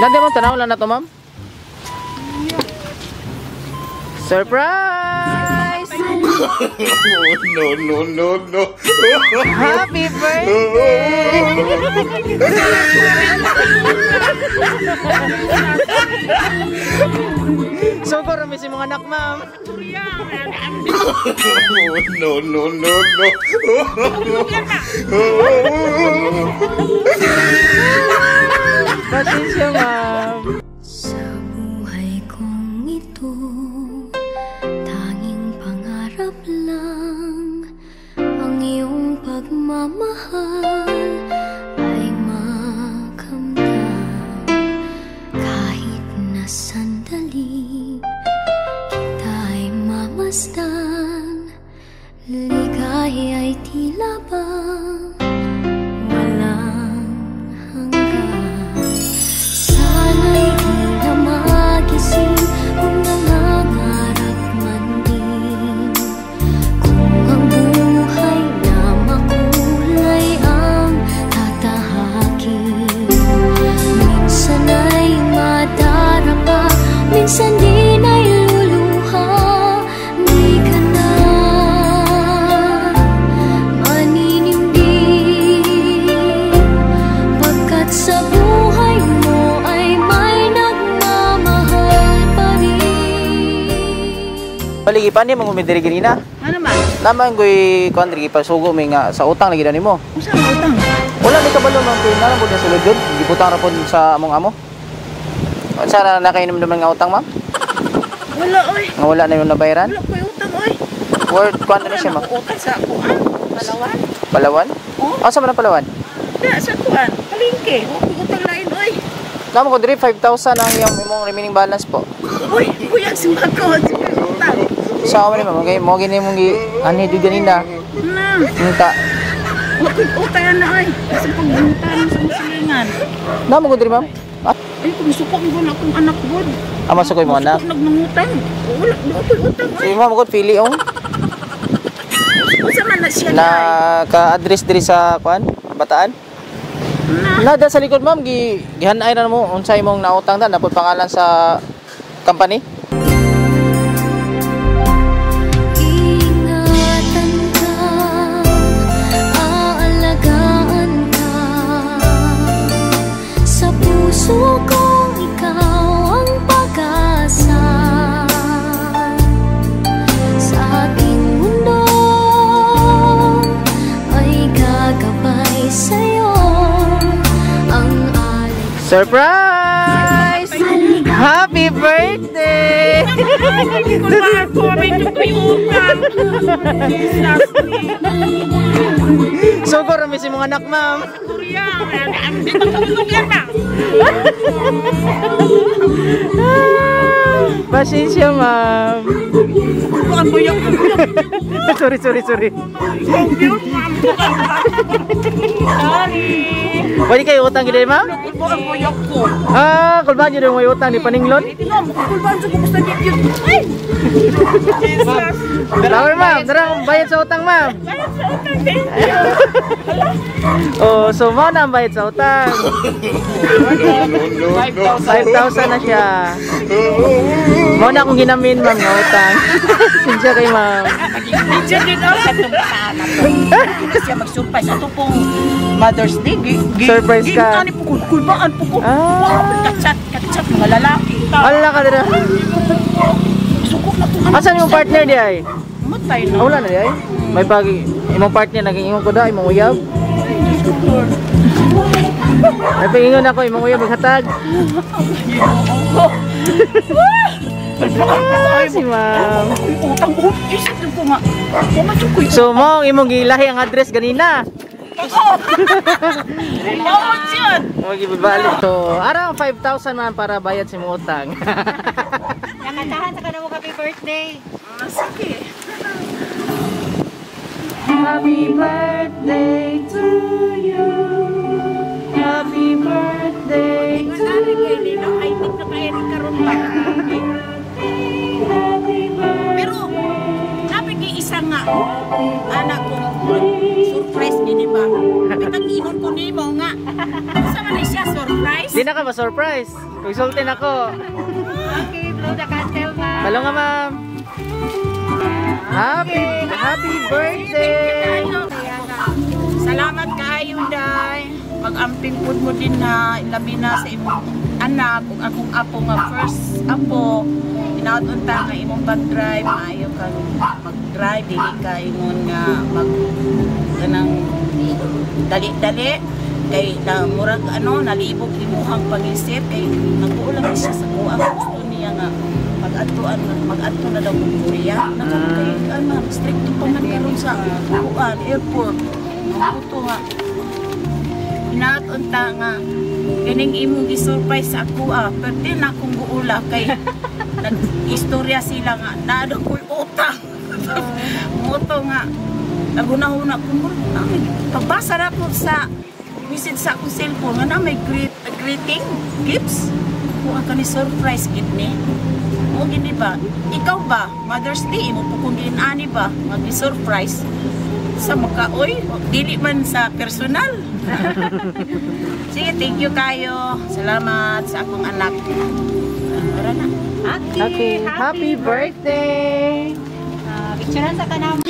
Nande mo tanaw lang na to, ma'am. Surprise! No, no, no, no. Happy birthday! So, kung si mga anak, ma'am. No, no, no, no. Pasensya, ma'am. Sa buhay kong ito, tanging pangarap lang ang iyong pagmamahal ay makamtan. Kahit na sandali kita'y mamasdan, ligaya ay tila ba walang hanggan. Sana'y di na magising kung nangangarap man din. Kung ang buhay na makulay ang tatahakin. Minsan ay madarapa, minsan din ay luluha. Di ka na maninindig, pagkat sa buhay mo ay may nagmamahal pa rin. Paligi pa ni mga umidiri ganina. Ano man? Naman ko'y kuan diri pasugo mi nga sa utang lagi na nimo. Unsa ang utang? Wala mi kabalo ma'am kay nalang pud na sulod yun. Gibutang ra pud sa among amo. Unsa na nakainom naman nga utang, ma'am? Wala oy. Nga wala na yung nabayaran? Wala ko'y utang oy. Worth kuan na siya, ma'am. Wala utang sa kuan. Palawan. Palawan? Oh. Asa man ang Palawan? Da sa kuan. Palengke. Wa ko'y utang lain oy. Namo ko diri 5,000 ang iyong imong remaining balance po. Uy, kuya si Mako. Utang. Sa amo ni ma'am, okay, mo gini mong gi ani jud ganina. Na. Unta. Wa ko'y utang na oy. Sa pagbutan sa musilingan. Namo ko diri, ma'am. Ah, Ay, kung suko ko na akong anak god. ama sa ko imong anak. Suko nagnangutang. Wala, wa ko'y utang oy. Si ma'am ko pili ong Unsa man na siya na ka-address diri sa kuan, Bataan. Na. Nada sa likod, ma'am, gi gihanay na mo unsa imong nautang ta napod pangalan sa company. Ingatan ka, aalagaan ka. Sa puso kong ikaw ang pag-asa. Sa ating mundo ay gagabay sa'yo ang alay. Surprise! Happy birthday! So, ko rami si mga anak, ma'am. Pasensya, ma'am. Sorry, sorry, sorry. Sorry. Pwede kayo utang gid, ma'am? Kulbaan buyok ko. Ah, kulbaan yun yung may utang ni Paninglon. Kulbaan sa basta di yun. Ay! Jesus. Tara, ma'am. Tara, bayad sa utang, ma'am. Bayad sa utang, thank you. Oh, so mao na ang bayad sa utang. No, no, no. 5,000 na siya. Mao na akong ginamin, ma'am, nga utang. Sinsya kay ma'am. Medyo din ako sa itong anak ko. Hindi siya mag-surprise. Ato pong Mother's Day. Surprise ka. Ano po, kulbaan po ko. Ah. Wow, kachat, kachat, mga lalaki. Ala ka dira. Suko na po. Asan yung partner di ay? Matay na. Ah, wala na di ay? May pag imong partner naging ingon ko da imong uyab. May pagingon ako imong uyab maghatag. Ah, si ma'am. Utang ko. Isip ko nga. So mo imong gilahi ang address ganina. Oo, yun. Mo gibalik. So around 5,000 man para bayad sa imong utang. Nakantahan sa kanamo happy birthday. Ah, sige. Happy birthday to you. Happy birthday to you. I think na kaya ni karon ba. Pero napi kay isa nga anak ko surprise gini ba. Bitang ingon ko nimo nga. Sa man ni siya surprise? Di na ka ma-surprise. Kung sultin ako. Okay, blow the candle, ma'am. Malo nga, ma'am. Happy happy birthday! Salamat kaayo, Day. Pag-amping pud mo din na labi na sa imong anak ug akong apo nga first apo. Hinaot unta nga imong pag-drive, maayo kang mag-drive, dili ka ingon nga mag kanang dali-dali kay na murag ano nalibog imuhang pag-isip kay nagbuo lang siya sa kuha, gusto niya nga mag-adtuan, mag-adto na daw kung Korea nako kay ano, stricto pa man karon sa kuan airport. Mabuto nga hinaot unta nga kining imong gi-surprise sa ako ah, pwede na akong guula kay nag-istorya sila nga naa daw ko'y utang moto nga nagunahuna ko mo na may pagbasa ra ko sa message sa akong cellphone nga na may greeting gifts ko ang kani surprise gid ni mo gini ba. Ikaw ba, Mother's Day imo po kung ani ba mag-surprise sa makaoy, dili man sa personal. Sige, thank you kayo, salamat sa akong anak. Tara na. Okay, Okay, happy birthday! Picturean sa kanamo.